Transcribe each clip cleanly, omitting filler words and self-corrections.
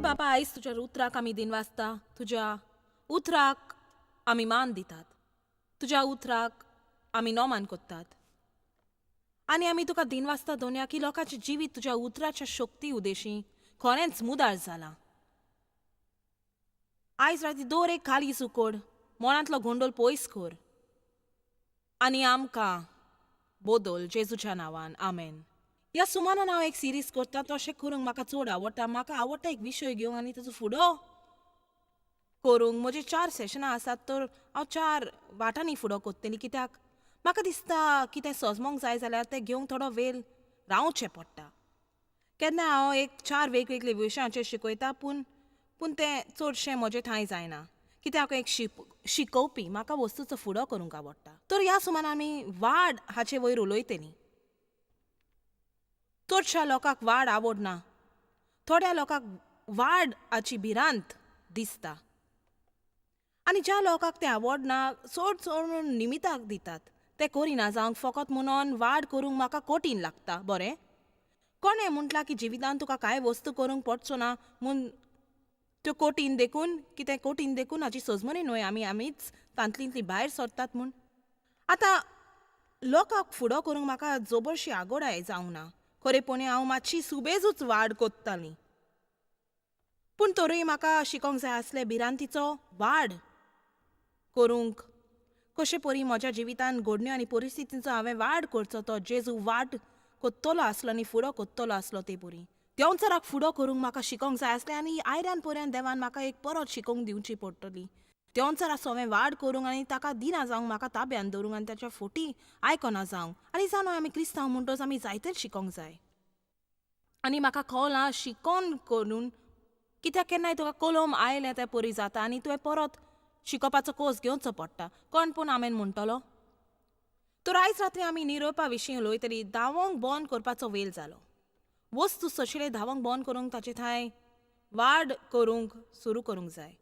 बापा, आयज तुज्या उतराक आमी दिनवासता. तुज्या उतराक आमी मान दितात. तुज्या उतराक आमी नोमान कोत्तात आनी आमी तुका दिनवासता दोनया की लोकांचें जिवीत तुज्या उतराच्या शक्ती उदेशी खरेंच मुदार जालां. आयज राती दर एक काळीज उकोड, मनांतलो गोंदळ पयस कर आनी आमकां बदल, जेजूच्या नांवान, आमेन. ह्या सुमानान हांव एक सिरीज करता. तशें करूंक म्हाका चड आवडटा. म्हाका आवडटा एक विशय घेवंक आनी ताजो फुडो करूंक. म्हजे चार सेशनां आसात, तर हांव चार वाटांनी फुडो करतली, कित्याक म्हाका दिसता कितें सजमोंक जाय जाल्यार तें घेवंक थोडो वेळ रावचें पडटा. केन्ना हांव एक चार वेगवेगळे विशयांचेर शिकयता, पूण तें चडशें म्हजें ठांय जायना, कित्याक एक शिकोवपी म्हाका वस्तूचो फुडो करूंक आवडटा. तर ह्या सुमान आमी वाड हाचे वयर उलयतलीं. चडश्या लोकांक वाड आवडना. थोड्या लोकांक वाड हाची भिरांत दिसता आनी ज्या लोकांक तें आवडना, चड चड निमिताक दितात ते करिना जावंक, फकत म्हणून वाड करूंक म्हाका कठीण लागता. बरें, कोणें म्हटलां की जिवितांत तुका कांय वस्तू करूंक पडचो ना म्हूण त्यो कठीण देखून, कितें कठीण देखून हाची सजमणी न्हय, आमी आमीच तांतलीं भायर सरतात म्हूण. आतां लोकांक फुडो करूंक म्हाका जबरशी आगोडाय जावंक ना. खरेपणी हांव मातशी सुबेजूच वाड कोत्ताली, पूण तरूय म्हाका शिकोंक जाय आसलें भिरांतीचो वाड करूंक कशे परी म्हज्या जिवितान घडण्यो आनी परिस्थितीचो हांवें वाड करचो. तो जेजू वाड कोत्तलो आसलो आनी फुडो कोत्तलो आसलो, ते परी देंवचाराक फुडो करूंक म्हाका शिकोंक जाय आसलें. आनी आयऱ्यान पर्यंत देवान म्हाका एक परत शिकोवंक दिवची पडटली देंवचारा हांवें वाड करूंक आनी ताका दिना जावंक, म्हाका ताब्यान दवरूंक आनी ताच्या फोटी आयकना जावंक. आनी जाणो, आमी क्रिस्तांव म्हणटच आमी जायतेच शिकोंक जाय. आनी म्हाका कळ्ळां शिकोन करून, कित्याक केन्नाय तुका कलम आयलें तें परी जाता आनी तुवें परत शिकोवपाचो कोर्स घेवचो पडटा. कोण पूण आमेन म्हणटलो? तर आयज रात्री आमी निरोपा विशीं उलयतली. धांवोंक बंद करपाचो वेळ जालो. वस्तू सोशिले धांवोंक बंद करूंक, ताचे थंय वाड करूंक सुरू करूंक जाय.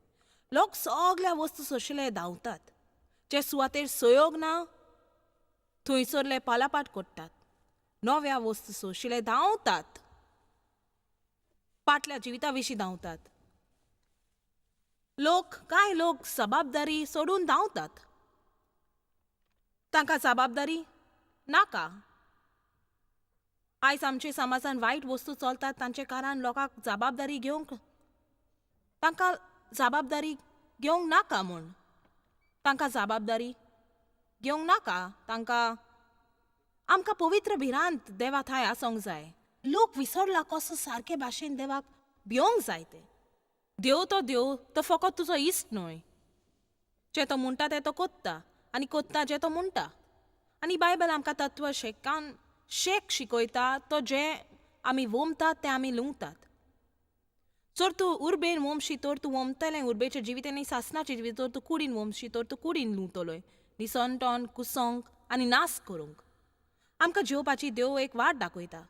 लोक सगल्या वस्तू सोशिले धांवतात. जे सुवातेर सहयोग ना थंयसरले पालापाट करतात. नव्या वस्तू सोशिले धांवतात, पाटल्या जिविता विशीं धांवतात लोक. कांय लोक जबाबदारी सोडून धांवतात. तांकां जबाबदारी नाका. आयज आमचे समाजान वायट वस्तू चलतात, तांचे कारण लोकांक जबाबदारी घेवंक, तांकां जबाबदारी घेवंक नाका म्हूण. तांकां जबाबदारी घेवंक नाका तांकां. आमकां पवित्र भिरांत देवा थंय आसोंक जाय. लोक विसरला कसो सारके भाशेन देवाक भिवंक जाय ते. देव तो देव, तो फकत तुजो इश्ट न्हय. जें तो म्हणटा तें तो कोत्ता आनी कोत्ता जें तो म्हणटा. आनी बायबल आमकां तत्व शेकान शेक शिकयता, तो जें आमी वोमतात तें आमी लुंगतात. जर तूं उर्बेन वोमशी तर तूं वोमतलें उर्बेचें जिवीत आनी सासणाचें जिवीत. जर तूं कुडीन वोमशी तर तूं कुडीन लुंवतलोय, निसंटोन कुसोंक आनी नाश करूंक. आमकां जेवपाची देव एक वाट दाखयता.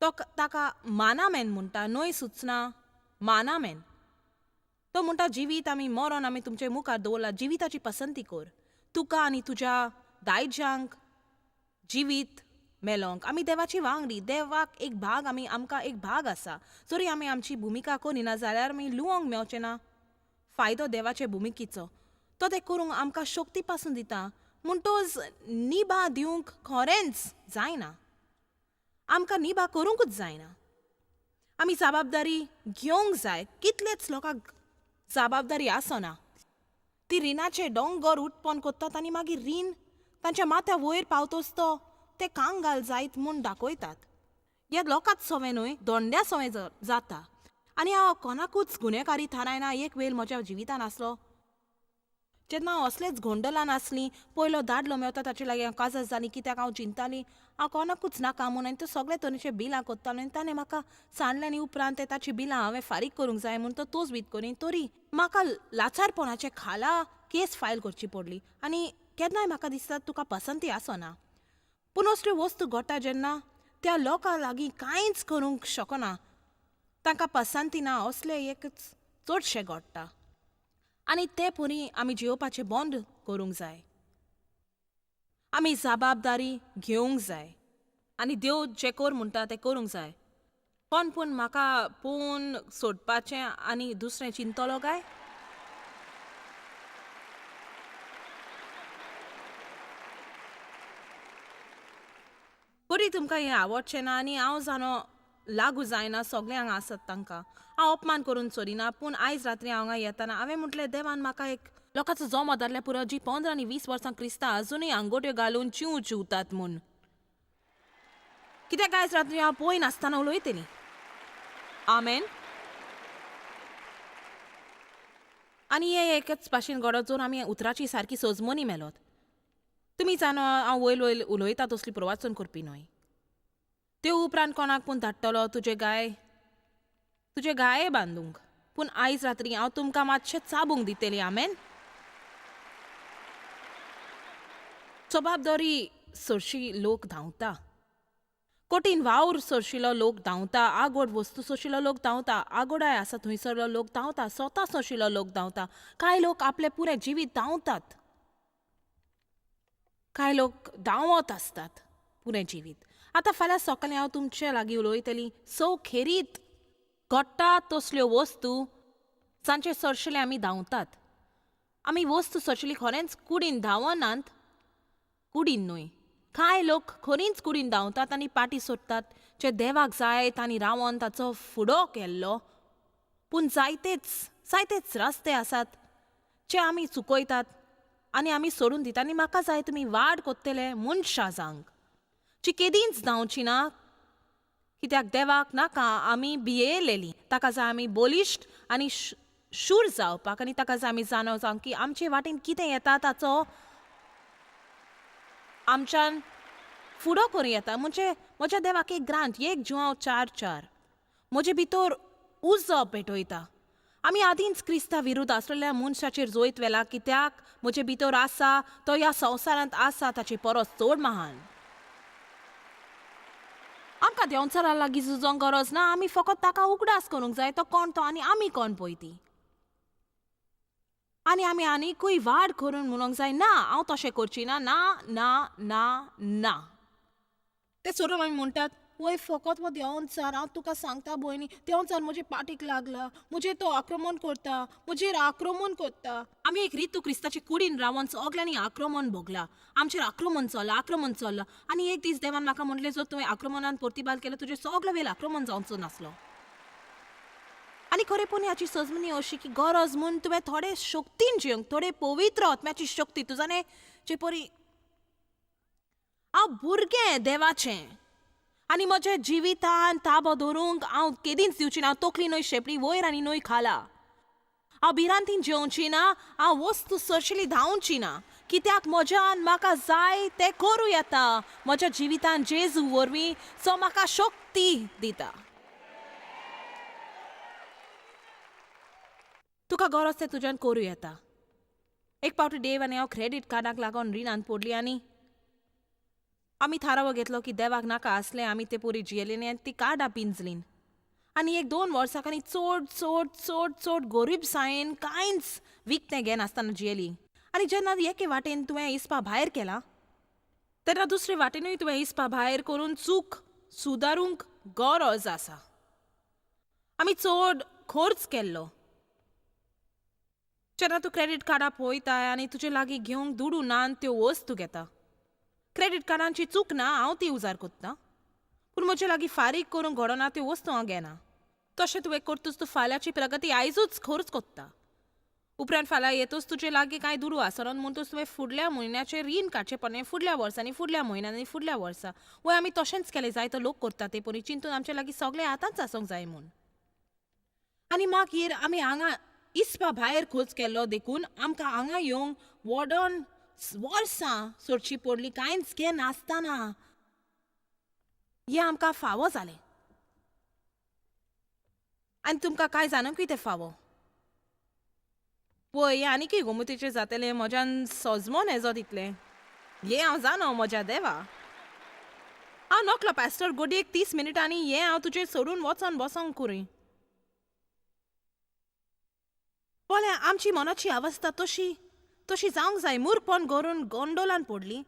तो ताका मानामेन म्हणटा, न्हय सुचना, मानामेन. तो म्हणटा, जिवीत आमी मरोन आमी तुमचे मुखार दवरला, जिविताची पसंती कर. तुका आनी तुज्या दायज्यांक जिवीत मेलोंक. आमी देवाची वांगडी. देवाक एक भाग, आमी आमकां एक भाग आसा. जरी आमी आमची भुमिका करिना जाल्यार आमी लुवोंक मेवचे ना फायदो देवाचे भुमिकेचो. तो तें करूंक आमकां शक्ती पासून दिता. म्हणटोच निभा दिवंक खरेंच जायना. आमकां निभा करूंकूच जायना. आमी जबाबदारी घेवंक जाय. कितलेच लोकांक जबाबदारी आसना. ती रिणाचे दोंगर उत्पन्न करतात आनी मागीर रीण तांच्या माथ्या वयर पावतोच तो ते कांगाल जायत म्हूण दाखयतात. ह्या लोकांच सवें न्हय, दोंड्या सवें जाता. आनी हांव कोणाकूच गुन्यांवकारी थारायना. एक वेळ म्हज्या जिवितान आसलो जेन्ना हांव असलेच गोंदळान आसली. पयलो दादलो मेवता ताचे लागीं हांव काजार जाली, कित्याक हांव चिंताली हांव कोणाकूच नाका म्हूण. आनी तो सगळे तरेचे बिलां करतालो आनी ताणें म्हाका सांडलें आनी उपरांत ते ताची बिलां हांवें फारीक करूंक जाय म्हूण तो तोच करी. तरी म्हाका लाचारपणाचे खाला केस फायल करची पडली. आनी केन्नाय म्हाका दिसता तुका पसंती आसना, पूण असल्यो वस्तू घडटा जेन्ना त्या लोकां लागीं कांयच करूंक शकना, तांकां पसंती ना, असलें एकच चडशें घडटा. आनी ते परी आमी जियोवपाचें बंद करूंक जाय. आमी जबाबदारी घेवंक जाय आनी देव जें कर म्हणटा तें करूंक जाय. कोण पूण म्हाका पळोवन सोडपाचें आनी दुसरें चिंतलो काय? बरी तुमकां हें आवडचें ना आनी हांव जाणो लागू जायना सगळें हांगा आसत तांकां हांव अपमान करून सोदिना, पूण आयज रात्री हांव हांगा येताना हांवें म्हटलें देवान म्हाका एक लोकांचो जमो धरल्यार पुरो जी 15 आनी 20 वर्सां क्रिस्तां अजुनूय आंगोट्यो घालून चिंव चिंवतात म्हूण. कित्याक आयज रात्री हांव पळय नासतना उलयतली. आमेन. आनी हे एकच भाशेन घडत जर आमी उतराची सारकी सजमनी मेलोत. तुमी जाणा हांव वयल वयल उलयता तसली प्रवाचन करपी न्हय. ते उपरांत कोणाक पूण धाडटलो तुजे गाये बांदूंक. पूण आयज रात्री हांव तुमकां मातशें चाबूंक दितली. आमेन. जबाबदारी सरशी लोक धांवता, कठीण वावर सरशिलो लोक धांवता, आगोड वस्तू सोशिलो लोक धांवता, आगोडाय आसा थंयसरलो लोक धांवता, स्वता सोशिलो लोक धांवता. कांय लोक आपलें पुरें जिवीत धांवतात, कांय लोक धांवत आसतात पुरें जिवीत. आतां फाल्यां सकाळीं हांव तुमचे लागीं उलयतली सो खेरीत घडटा तसल्यो वस्तू जांचे सरशिले आमी धांवतात. आमी वस्तू सरशिली खरेंच कुडीन धांवनात, कुडीन न्हय. कांय लोक खरींच कुडीन धांवतात आनी पाटी सोडटात जे देवाक जाय तांणी रावन ताचो फुडो केल्लो. पूण जायतेच जायतेच रस्ते आसात जे आमी चुकयतात आनी आमी सोडून दितात. आनी म्हाका जाय तुमी वाड कोत्तले मनशां जावंक जी केदींच धांवची ना, कित्याक देवाक नाका आमी भियेलेली. ताका जाय आमी बलिश्ट आनी शूर जावपाक, आनी ताका जाय आमी जाणव जावंक की आमचे वाटेन कितें येता ताचो आमच्यान फुडो करूं येता. म्हणजे म्हज्या देवाक एक ग्रांत 1 जुवांव 4:4 म्हजे भितर उजो पेटयता. आमी आदींच क्रिस्ता विरुद्ध आसलेल्या मनशाचेर जोयत वेला, कित्याक म्हजे भितर आसा तो ह्या संवसारांत आसा ताचे परस चड महान. आमकां देंवचारा लागीं झुजोंक गरज ना, आमी फकत ताका उगडास करूंक जाय तो कोण तो आनी आमी कोण पळय ती. आनी आमी आनीकूय वाड करून म्हणूंक जाय ना हांव तशें करची ना, ना ना ना ना. ते सोडून आमी म्हणटात वय फकत हो देंवचार, हांव तुका सांगता भयणी देंवचार म्हजे पाटीक लागला, म्हजेर तो आक्रमण करता, म्हजेर आक्रमण करता. आमी एक रितू क्रिस्ताचे कुडीन रावन सगल्यांनी आक्रमण भोगला, आमचेर आक्रमण चल्लां, आक्रमण चल्लां. आनी एक दीस देवान म्हाका म्हणलें जर तुवें आक्रमणान प्रतिबाल केलो तुजें सगलो वेळ आक्रमण जावचो नासलो. आनी खरेपणी हाची सजमनी अशी की गरज म्हूण तुवें थोडे शक्तीन जिवंक, थोडे पवित्र आत्म्याची शक्ती तुजाने जे परी हांव भुरगें देवाचें आनी म्हज्या जिवितान ताबो धरूंक हांव केदींच दिवची ना. हांव तकली न्हय शेपडी वयर आनी न्हय खाला. हांव भिरांतीन जेवची ना, हांव वस्तू सरशिली धांवची ना, कित्याक म्हज्यान म्हाका जाय तें करूं येता म्हज्या जिवितान जेजू वरवीं जो म्हाका शक्ती दिता. तुका गरज तें तुज्यान करूं येता. एक पावटी देव आनी हांव क्रेडीट कार्डाक लागून रिणान पडली आनी आमी थारावो घेतलो की देवाक नाका आसलें आमी ते पुरी जियेली आनी ती कार्डां पिंजलीं. आनी 1-2 वर्सां आनी चड चड चड चड गरीबसायेन कांयच विकतें घेनासतना जियेली. आनी जेन्ना एके वाटेन तुवें इसपा भायर केला तेन्ना दुसरे वाटेनूय तुवें इसपा भायर करून चूक सुदारूंक गरज आसा. आमी चड खर्च केल्लो. जेन्ना तूं क्रेडीट कार्डां पळयताय आनी तुजे लागीं घेवंक दुडू ना त्यो वस्तू घेता. क्रेडीट कार्डांची चूक ना, हांव ती उजार कोत्ता, पूण म्हजे लागीं फारीक करूंक घडना त्यो वस्तू हांव घेना. तशें तुवें करतूच तूं फाल्यांची प्रगती आयजूच खर्च कोत्ता. उपरांत फाल्यां येतूच तुजे लागीं कांय दुडू आसना म्हणटूच तुवें फुडल्या म्हयन्याचें रीण काडचें पडलें, फुडल्या वर्सांनी, फुडल्या म्हयन्यांनी, फुडल्या वर्सा. वय आमी तशेंच केलें जायतो लोक करता ते परी चिंतून आमचे लागीं सगळें आतांच आसूंक जाय म्हूण. आनी मागीर आमी हांगा इसपा भायर खर्च केल्लो देखून आमकां हांगा येवंक वॉडोन वर्सां सोडची पडली कांयच घेनासतना. हें आमकां फावो जालें आनी तुमकां कांय जाणूंकय तें फावो. पळय हें आनीकय गोमतीचें जातलें म्हज्यान सजमो नेजो तितलें हें हांव जाणो म्हज्या देवा. हांव नकलो पास्टर गोडयेक 30 मिनटांनी हें हांव तुजेर सोडून वचोन बसोंक करूं. पळय आमची मनाची अवस्था तशी तशी जावंक जाय. मूर्खपण करून गोंडोलान पडली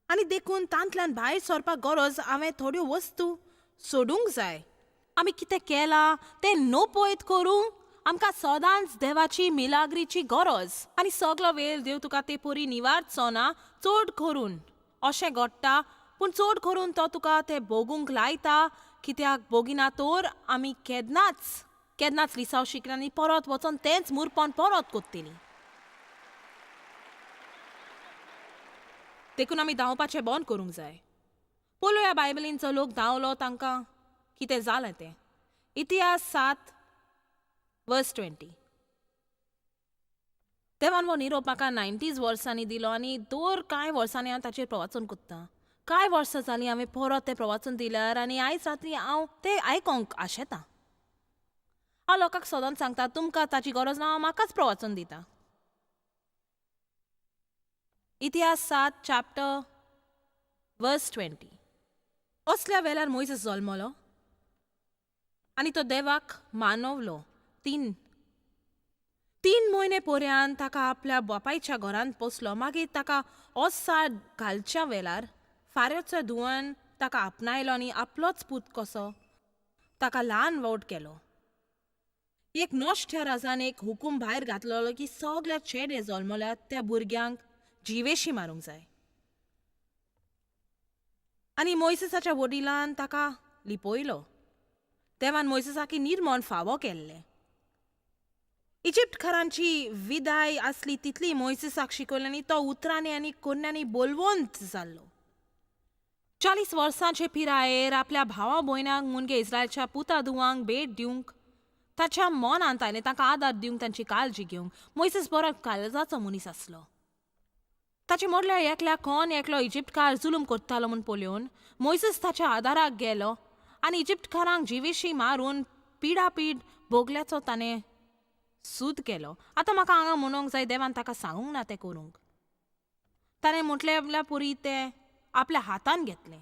आनी देखून तांतल्यान भायर सरपाक गरज. हांवें थोड्यो वस्तू सोडूंक जाय. आमी कितें केलां तें नपयत करूंक आमकां सदांच देवाची मिलाग्रीची गरज. आनी सगलो वेळ देव तुका ते परी निवारचो ना. चड करून अशें घडटा, पूण चड करून तो तुका तें भोगूंक लायता, कित्याक भोगिना तर आमी केन्नाच केन्नाच लिसांव शिकना आनी परत वचोन तेंच मुरपण परत कोत्तलीं. देखून आमी धांवपाचें बंद करूंक जाय. पळोवया बायबलीन जो लोक धांवलो तांकां कितें जालें तें. इतिहास 7 वर्स 20. देवान हो निरोप म्हाका 90s वर्सांनी दिलो आनी दर कांय वर्सांनी हांव ताचेर प्रवाचन कोत्तां. कांय वर्सां जालीं हांवें परत तें प्रवाचन दिल्यार आनी आयज राती हांव तें आयकोंक आशेतां. हांव लोकांक सदांच सांगता, तुमकां ताची गरज ना, हांव म्हाकाच प्रवाचन दिता. इतिहास 7 चॅप्टर वर्स 20. असल्या वेळार मोयजेस जल्मलो आनी तो देवाक मानवलो. तीन म्हयने पर्यंत ताका आपल्या बापायच्या घरांत पोसलो. मागीर ताका ओसाड घालच्या वेळार फाऱ्याचो धुवन ताका आपणायलो आनी आपलोच पूत कसो ताका ल्हान व्हड केलो. एक नश्ट्या राजान एक हुकूम भायर घातलेलो की सगल्या चेडे जल्मल्यात त्या भुरग्यांक जिवेशी मारूंक जाय. आनी मोयसेसाच्या वडिलान ताका लिपयलो. देवान मोयसेसाक निर्मण फावो केल्लें. इजिप्तकारांची विदाय आसली तितली मोयसेसाक शिकयली आनी तो उतरांनी आनी कोन्यांनी बोलवंत जाल्लो. 40 वर्सांचे पिरायेर आपल्या भावा भयणांक मुनगे इस्रायलच्या पुता धुवांक भेट दिवंक ताच्या मनांत आयलें, तांकां आदार दिवंक, तांची काळजी घेवंक. मोयसेस बरो काळजाचो मनीस आसलो. ताचे मोडल्या एकल्या कोण एकलो इजिप्तकार जुलूम करतालो म्हूण पळोवन मोयसेस ताच्या आदाराक गेलो आनी इजिप्तकारांक जिवेशी मारून पिडापीड भोगल्याचो ताणें सूद केलो. आतां म्हाका हांगा म्हणूंक जाय, देवान ताका सांगूंक ना तें करूंक. ताणें म्हटल्या पुरी तें आपल्या हातान घेतलें.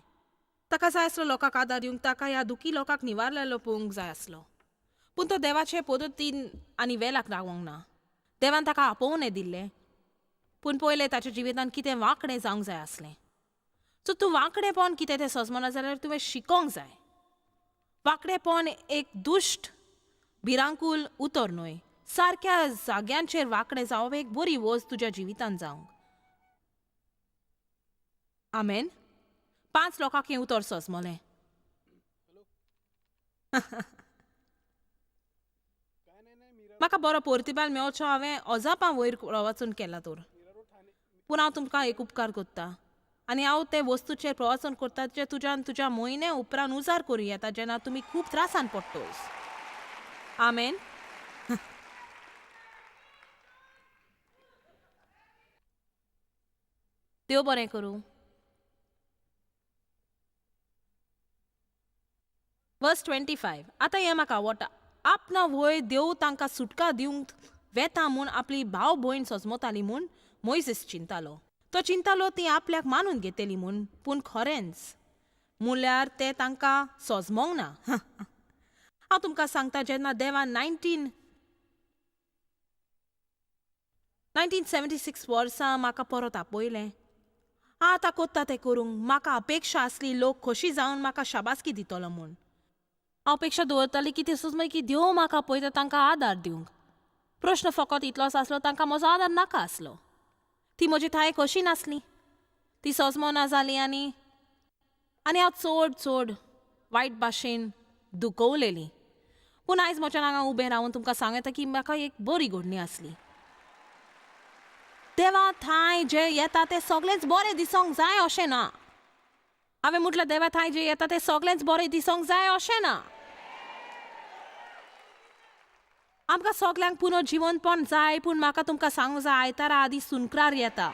ताका जाय आसलो लोकांक आदार दिवंक, ताका ह्या दुखी लोकांक निवारलेलो पळोवंक जाय आसलो. पूण तो देवाचे पद्दतीन आनी वेलाक रावोंक ना. देवान ताका आपोवणें दिल्लें, पूण पयलें ताच्या जिवितांत कितें वांकडें जावंक जाय आसलें. सो तूं वांकडेपण कितें तें सजमना जाल्यार तुवें शिकोंक जाय. वांकडेपण एक दुश्ट भिरांकूल उतर न्हय. सारक्या जाग्यांचेर वांकडें जावप एक बरी वस्त तुज्या जिवितांत जावंक. आमेन. 5 लोकांक हें उतर सजमलें. म्हाका बरो पोर्तिबाल मेळचो हांवें अजापां वयर प्रवाचन केला तर. पूण हांव तुमकां एक उपकार कोत्ता आनी हांव ते वस्तूचेर प्रवाचन करता जे तुज्यान तुज्या म्हयने उपरांत उजार करूं येता जेन्ना तुमी खूब त्रासान पडटोस. आमेन. देव बरें करूं. वर्स 25. आतां हें म्हाका आवडटा. आपणा वय देव तांकां सुटका दिवंक वेता म्हूण आपली भाव भयण सजमताली म्हूण मोयजेस चिंतालो. तो चिंतालो ती आपल्याक मानून घेतली म्हूण, पूण खरेंच म्हणल्यार तें तांकां सजमोंक ना. हांव तुमकां सांगता, जेन्ना देवान 1976 वर्सां म्हाका परत आपयलें, आतां कोत्ता तें करूंक म्हाका अपेक्षा आसली लोक खोशी जावन म्हाका शाबासकी दितलो म्हूण. हांव अपेक्षा दवरताली की ते सजमय की देव म्हाका पळयता तांकां आदार दिवंक. प्रश्न फकत इतलोच आसलो, तांकां म्हजो आदार नाका आसलो. ती म्हजी थांय खोशी नासली, ती सजमना जाली आनी आनी हांव चड चड वायट भाशेन दुखवलेली. पूण आयज म्हज्यान हांगा उबें रावन तुमकां सांगू येता की म्हाका एक बरी घडणी आसली. देवा थांय जें येता तें सगळेंच बरें दिसोंक जाय अशें ना. हांवें म्हटलें, देवा थांय जें येता तें सगळेंच बरें दिसोंक जाय अशें ना. आमकां सगल्यांक पुनर्जिवनपण जाय, पूण म्हाका तुमकां सांगूंक जाय, आयतारा आदीं सुनक्रार येता.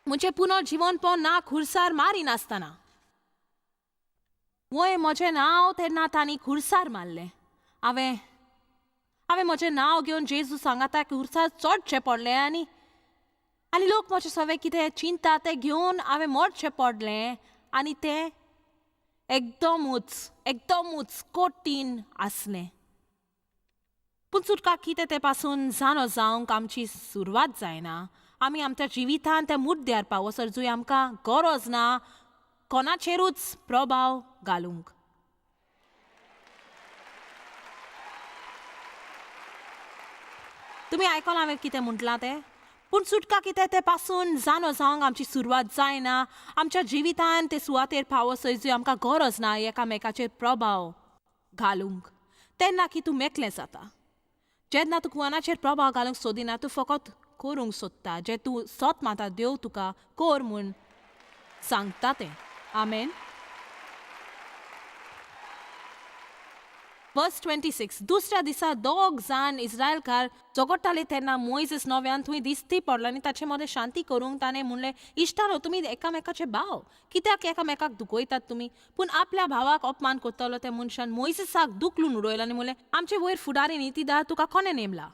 म्हणजे पुनर्जिवनपण ना खुरसार मारिनासतना. वय म्हजें नांव तेन्ना तांणी खुरसार मारलें. हांवें हांवें म्हजें नांव घेवन जेजू सांगाता खुरसार चडचें पडलें आनी आनी लोक म्हजें सगळें कितें चिंता तें घेवन हांवें मरचें पडलें आनी तें एकदमूच एकदमूच कठीण आसलें. पूण सुटका कितें तें पासून जाणो जावंक आमची सुरवात जायना. आमी आमच्या जिवितांत त्या मुद्द्यार पावसर जंय आमकां गरज ना कोणाचेरूच प्रभाव घालूंक. तुमी आयकलां हांवें कितें म्हटलां तें? पूण सुटका कितें तें पासून जाणो जावंक आमची सुरवात जायना. आमच्या जिवितान ते सुवातेर पावो सयजूय आमकां गरज ना एकामेकाचेर प्रभाव घालूंक. तेन्ना की तूं मेकळें जाता. जेन्ना तूं कोणाचेर प्रभाव घालूंक सोदिना, तूं फकत करूंक सोदता जें तूं सोत माता देव तुका कर म्हूण सांगता तें. आमेन. वर्स 26. दुसऱ्या दिसा दोग जाण इस्रायलकार झगडटाले तेन्ना मोयजीस नव्यान थंय दिश्टी पडलो आनी ताचे मदें शांती करूंक ताणें म्हणलें, इश्टानो, तुमी एकामेकाचे भाव, कित्याक एकामेकाक दुखयतात तुमी? पूण आपल्या भावाक अपमान करतलो त्या मनशान मोयजीसाक दुखलून उडयलो आनी म्हणलें, आमचे वयर फुडारी न्ही तुका कोणें नेमला?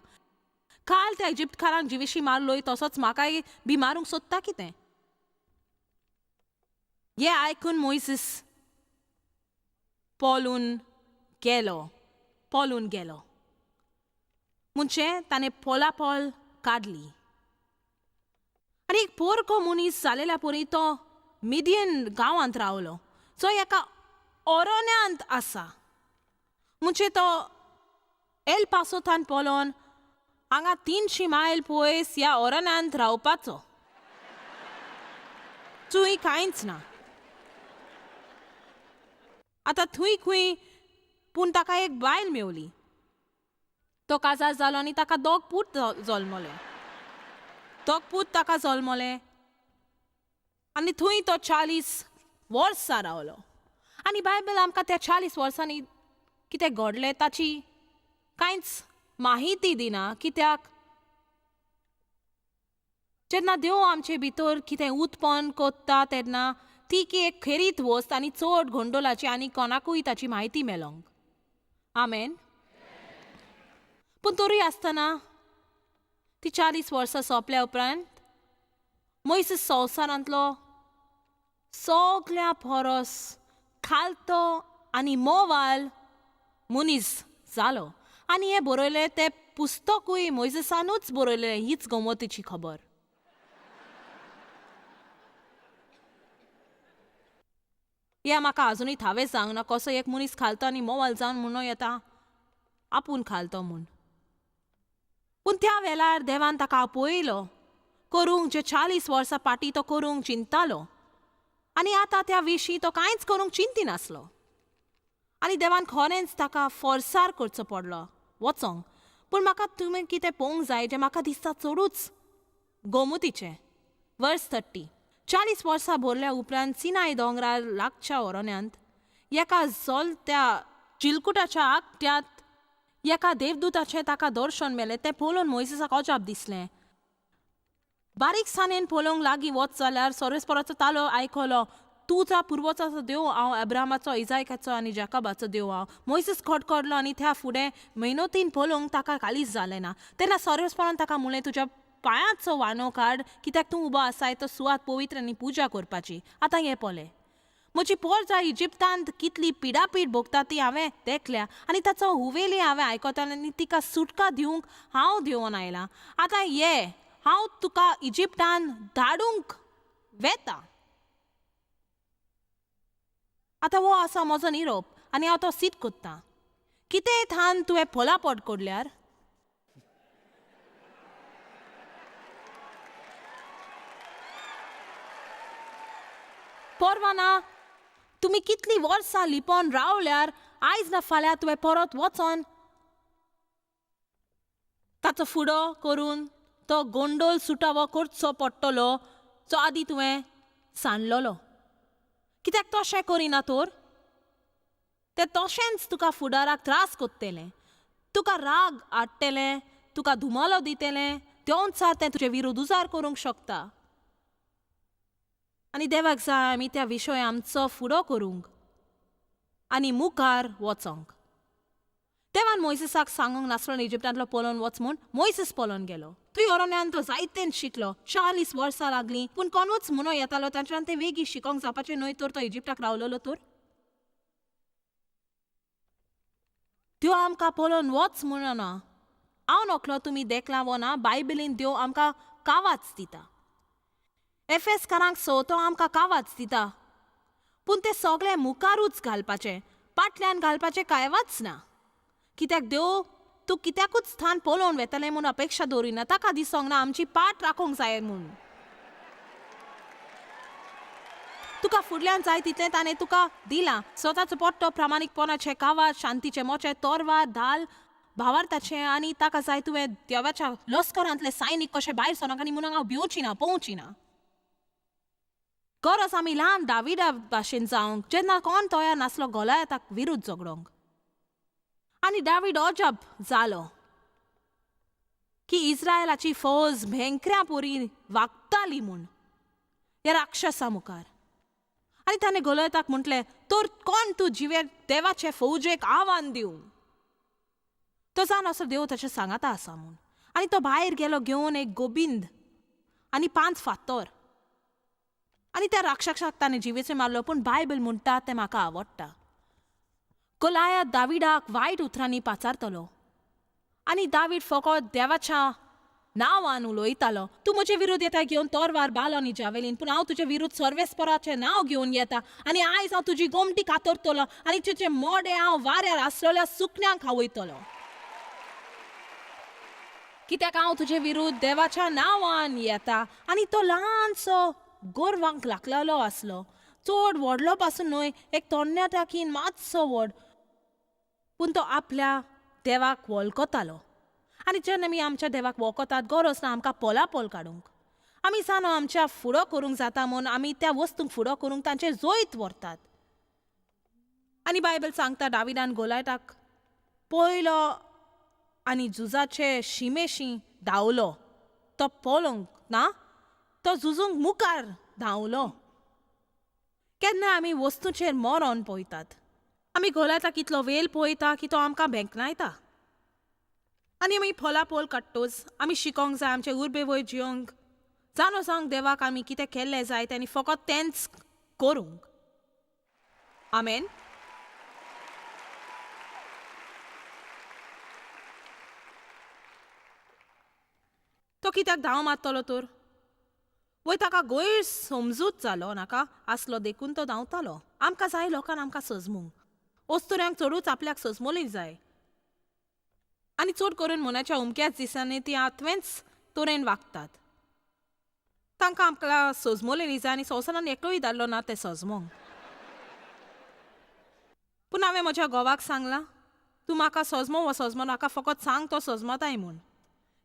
काल त्या इजिप्तकारांक जिविशी मारलोय तसोच म्हाकाय बी मारूंक सोदता कितें? हें आयकून मोयजीस पळून गेलो, पळून गेलो. म्हणजे ताणें पोलापोल काडली. आनी एक पोरको मनीस जालेल्या परी तो मिदियन गांवांत रावलो, जो एका ओरोन्यांत आसा. म्हणजे तो एल पासोथान पळोवन हांगा 300 मायल पयस ह्या ओरण्यांत रावपाचो. थंय कांयच ना आतां थंय खंय. पूण ताका एक बायल मेवली. तो काजार जालो आनी ताका दोग पूत जल्मले. दोग पूत ताका जल्मले आनी थंय तो 40 वर्सां रावलो. आनी बायबल आमकां त्या 40 वर्सांनी कितें घडलें ताची कांयच माहिती दिना. कित्याक जेन्ना देव आमचे भितर कितें उत्पन्न करता तेन्ना ती की एक खेरीत वस्त आनी चड गोंडोलाची आनी कोणाकूय ताची म्हायती मेलोंक. आमेन. पूण तरूय आसतना ती 40 वर्सां सोंपल्या उपरांत मोयसीस संवसारांतलो सगल्या परस खालतो आनी मोवाल मनीस जालो. आनी हें बरयलें तें पुस्तकूय मोयजेसानूच बरयलें, हीच गमतीची खबर. हें म्हाका आजुनूय थावें जावंक ना कसो एक मनीस खालतो आनी मोवाल जावन म्हणून येता आपूण खालतो म्हूण. पूण त्या वेळार देवान ताका आपयलो करूंक जे 40 वर्सां फाटीं तो करूंक चिंतालो आनी आतां त्या विशीं तो कांयच करूंक चिंतिनासलो. आनी देवान खरेंच ताका फोर्सार करचो पडलो वचोंक. पूण म्हाका तुमी कितें पळोवंक जाय जें म्हाका दिसता चडूच गोमुतीचें. वर्स 30. 40 वर्सां भरल्या उपरांत सिनाय दोंगरार लागच्या ओरोन्यांत एका जलत्या चिलकुटाच्या आगट्यांत एका देवदूताचें ताका दर्शन मेलें. तें पळोवन मोयजेसाक अजाप दिसलें. बारीकसाणेन पळोवंक लागीं वच जाल्यार सोरेस्पराचो तालो आयकलो, तुज्या पुर्वजाचो देव हांव, अब्रामाचो, इजायकाचो आनी जाकबाचो देव हांव. मोयसीस खडखडलो आनी त्या फुडें मेहनतीन पळोवंक ताका कालीच जालें ना. तेन्ना सोरेस्परान ताका म्हणलें, तुज्या पांयाचो वानो काड, कित्याक तूं उबो आसाय तो सुवात पवित्र आनी पुजा करपाची. आतां हें पळय, म्हजी पोरजा इजिप्तांत कितली पिडापीड भोगता ती हांवें देखल्या आनी ताचो हुवेली हांवें आयकता आनी तिका सुटका दिवंक हांव देंवोन आयलां. आतां ये, हांव तुका इजिप्तान धाडूंक वेता. आतां हो आसा म्हजो निरोप आनी हांव तो सीत कोत्तां. कितेंय थान तुवें पोलापोट कोडल्यार परवाना तुमी कितलीं वर्सां लिपोन रावल्यार आयज ना फाल्यां तुवें परत वचोन ताचो फुडो करून तो गोंडोल सुटावो करचो पडटलो जो आदी तुवें सांडलेलो. कित्याक तशें करिना तर तें तशेंच तुका फुडाराक त्रास कोत्तेलें, तुका राग हाडटलें, तुका धुमालो दितलें, देंवचार तें तुजे विरोध उजार करूंक शकता. आनी देवाक जाय आमी त्या विशय आमचो फुडो करूंक आनी मुखार वचोंक. देवान मोयसीसाक सांगूंक नासलो इजिप्तांतलो पळोवन वच म्हूण. मोयसीस पळोवन गेलो. थंय ओरोन्यान तो जायतेन शिकलो. 40 वर्सां लागलीं पूण कोणूच म्हणून येतालो तांच्यान तें वेगीं शिकोंक जावपाचें न्हय तर तो इजिप्ताक रावलेलो तर. त्यो आमकां पळोवन वच म्हणना. हांव नकलो तुमी देखलां वो ना, बायबलीन देव आमकां कावाच दिता. एफेसकारांक सो तो आमकां कावाच दिता. पूण तें सगळें मुखारूच घालपाचें, पाटल्यान घालपाचें कांयवाच ना. कित्याक देव तूं कित्याकूच स्थान पळोवन वेतलें म्हूण अपेक्षा दवरिना. ताका दिसोंक ना आमची पाट राखूंक जाय म्हूण. तुका फुडल्यान जाय तितलें ताणें तुका दिलां. स्वताचो पट्टो, प्रामाणीकपणाचें कावार, शांतीचें मोचें, तोरवार, धाल, भावार्थाचें आनी ताका जाय तुवें देवाच्या लश्करांतले सैनीक कशें भायर सरक आनी म्हणून हांव भिवची ना, पोवची ना. गरज आमी ल्हान दाविदा भाशेन जावंक जेन्ना कोण तयार नासलो गोलायताक विरुद्ध झगडोंक. आनी दावीद अजब जालो की इस्रायलाची फौज भेंकऱ्या पोरी वागताली म्हूण ह्या राक्षसा मुखार. आनी ताणें गोलयताक म्हटलें, तर कोण तूं जिवे देवाचे फौजेक आव्हान दिवंक? तो जाण असो देव ताच्या सांगाता आसा म्हूण. आनी तो भायर गेलो घेवन एक गोबिंद आनी 5 फातर. आनी त्या राक्षसाक ताणें जिवेचो मारलो. पूण बायबल म्हणटा तें म्हाका आवडटा, गोलायत दाविडाक वायट उतरांनी पाचारतलो आनी दावीड फकत देवाच्या नांवान उलयतालो. तूं म्हजे विरुद्ध येता घेवन तोरवार, बालो आनी जावेलीन, पूण हांव तुजे विरुद्ध सर्वेस्पराचें नांव घेवन येता आनी आयज हांव तुजी गोमटी कातरतलो आनी तुजें मोडें हांव वाऱ्यार आसलेल्या सुकण्यांक खावयतलो. कित्याक हांव तुजे विरुद्ध देवाच्या नांवान येता. आनी तो ल्हानसो गोरवांक लागलेलो आसलो, चड व्हडलो पासून न्हय, एक तरणाट्याकीन मातसो व्हड, पूण तो आपल्या देवाक वळखतालो. आनी जेन्ना आमी आमच्या देवाक वळखतात, गरज ना आमकां पोलापोल काडूंक. आमी जाणो आमच्या फुडो करूंक जाता म्हूण आमी त्या वस्तूंक फुडो करूंक तांचे जैत व्हरतात. आनी बायबल सांगता दाविदान गोलायताक पयलो आनी झुजाचे शिमेशी धांवलो. तो पळोवंक ना, तो झुजूंक मुखार धांवलो. केन्ना आमी वस्तूचेर मरोन पळयतात, आमी गोलायताक इतलो वेल पळयता की तो आमकां बेंकनायता. आनी आमी फोलापोल काडटोच. आमी शिकोंक जाय आमचे उर्बे वयर जियोंक, जाणो जावंक देवाक आमी कितें केल्लें जाय तें आनी फकत तेंच करूंक. आमेन. तो कित्याक धांव मारतलो तर? वय ताका गैर समजूत जालो नाका आसलो देखून तो धांवतालो. आमकां जाय लोकांक आमकां सजमूंक, अस्तुऱ्यांक चडूच आपल्याक सजमोली जाय. आनी चड करून मनाच्या उमक्याच दिसांनी ती आत्वेंच तरेन वागतात. तांकां आमकां सजमोलेली जाय आनी संवसारान एकलोय धाडलो ना तें सजमोंक. पूण हांवें म्हज्या घोवाक सांगलां, तूं म्हाका सजमो वो सजमो नाका, फकत सांग तो सजमताय म्हूण.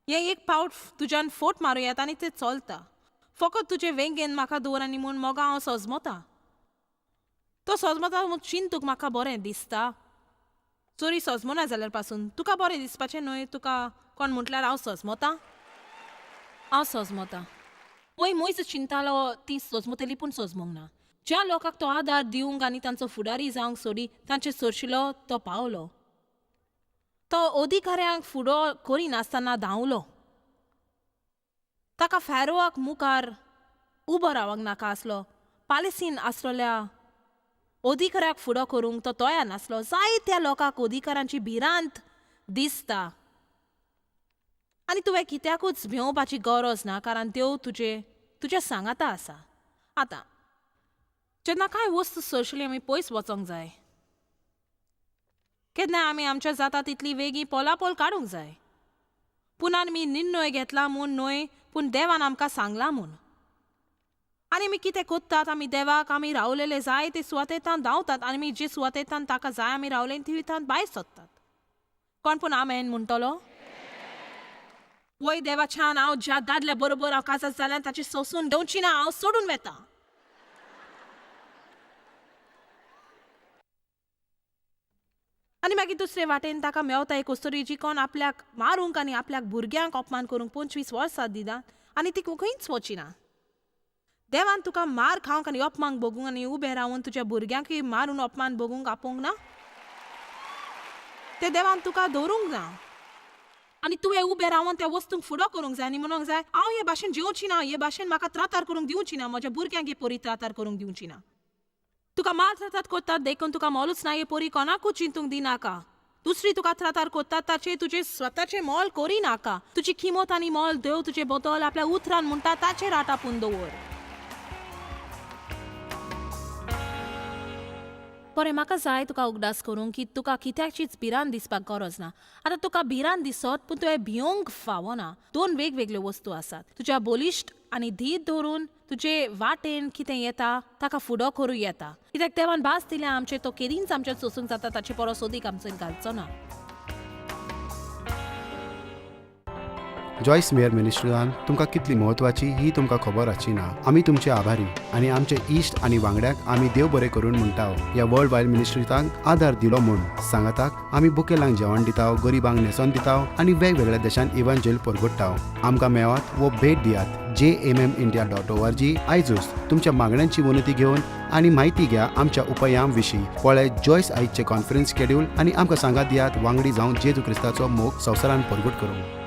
हें एक पावट तुज्यान फोट मारूं येता आनी तें चलता. फकत तुजे वेंगेन म्हाका दवर आनी म्हूण मोगा हांव सजमता. तो सजमता म्हूण चिंतूक म्हाका बरें दिसता. चोरी सजमना जाल्यार पासून तुका बरें दिसपाचें न्हय. तुका कोण म्हटल्यार हांव सजमता, हांव सजमता. पय मयज चिंतालो ती सजमतली, पूण सजमूंक ना. ज्या लोकांक तो आदार दिवंक आनी तांचो फुडारी जावंक सोडी तांचे सरशिलो तो पावलो. तो अधिकाऱ्यांक फुडो करिनासतना धांवलो. ताका फेरोवाक मुखार उबो रावंक नाका आसलो. पालेसीन आसलेल्या अधिकाऱ्याक फुडो करूंक तो तयार नासलो. जायत्या लोकांक अधिकारांची भिरांत दिसता आनी तुवें कित्याकूच भिवपाची गरज ना, कारण देव तुजे तुज्या सांगाता आसा. आतां जेन्ना कांय वस्तू सोंसली आमी पयस वचोंक जाय. केन्ना आमी आमच्या जाता तितली वेगीं पोलापोल काडूंक जाय. पूण आमी निर्णय घेतला म्हूण न्हय, पूण देवान आमकां सांगलां म्हूण. आनी आमी कितें कोत्तात, आमी देवाक आमी रावलेले जाय ते सुवातेंतान धांवतात आनी आमी जे सुवातेंतान ताका जाय आमी रावले ती भायर सोदतात. कोण पूण आमेन म्हणटलो? वय देवाच्यान हांव ज्या दादल्या बरोबर हांव काजार जाल्यान ताची सोंसून घेवची ना, हांव सोडून वेता. आनी मागीर दुसरे वाटेन ताका मेवता एक अस्तुरी जी कोण आपल्याक मारूंक आनी आपल्याक भुरग्यांक अपमान करूंक 25 वर्सां दिना आनी ती खंयच वचिना. देवान तुका मार खावंक आनी अपमान भोगूंक आनी उबें रावून तुज्या भुरग्यांकूय मारून अपमान भोगूंक आपोवंक ना. ते देवान तुका दवरूंक ना आनी तुवें उबें रावन त्या वस्तूंक फुडो करूंक जाय आनी म्हणूंक जाय, हांव हे भाशेन जेवची ना, हे भाशेन म्हाका त्रातार करूंक दिवची ना, म्हज्या भुरग्यांक हे पोरी त्रातार करूंक दिवची ना. तुका मार त्रातात कोत्तात देखून तुका मोलूच ना, हे पोरी कोणाकूच चिंतूंक दिनाका. दुसरी तुका त्रातार कोत्तात ताचे तुजे स्वताचें मोल करिनाका. तुजी किमत आनी मोल देव तुजे बदल आपल्या उतरान म्हणटा ताचेर आटापून दवर. बरें, म्हाका जाय तुका उगडास करूंक की तुका कित्याचीच भिरांत दिसपाक गरज ना. आतां तुका भिरांत दिसत, पूण तुवें भियोंक फावना. दोन वेगवेगळ्यो वस्तू आसात. तुज्या बलिश्ट आनी धीर धरून तुजे वाटेन कितें येता ताका फुडो करूं येता, कित्याक देवान भास दिल्या आमचे, तो केदींच आमचेर सोसूंक जाता ताचे परस अदीक आमचेर घालचो ना. जॉयस मेयर मिनिस्ट्रीन तुमकां कितली म्हत्वाची ही तुमकां खबर आसची ना. आमी तुमचे आभारी आनी आमचे इश्ट आनी वांगड्यांक आमी देव बरें करून म्हणटा ह्या वर्ल्ड वायड मिनिस्ट्रीतांक आदार दिलो म्हूण. सांगाताक आमी बुकेलांक जेवण दिता, गरिबांक न्हेसोन दिता आनी वेगवेगळ्या देशांत इव्हांजेल परगट्टा. आमकां मेळात वो भेट दियात jmmindia.org आयजूच. तुमच्या मागण्यांची विनंती घेवन आनी म्हायती घ्या आमच्या उपायां विशीं. पळय जॉयस आयजचे कॉन्फरन्स शेड्यूल आनी आमकां सांगात दियात वांगडी जावन जेजू क्रिस्ताचो मोग संवसारान परगट करूंक.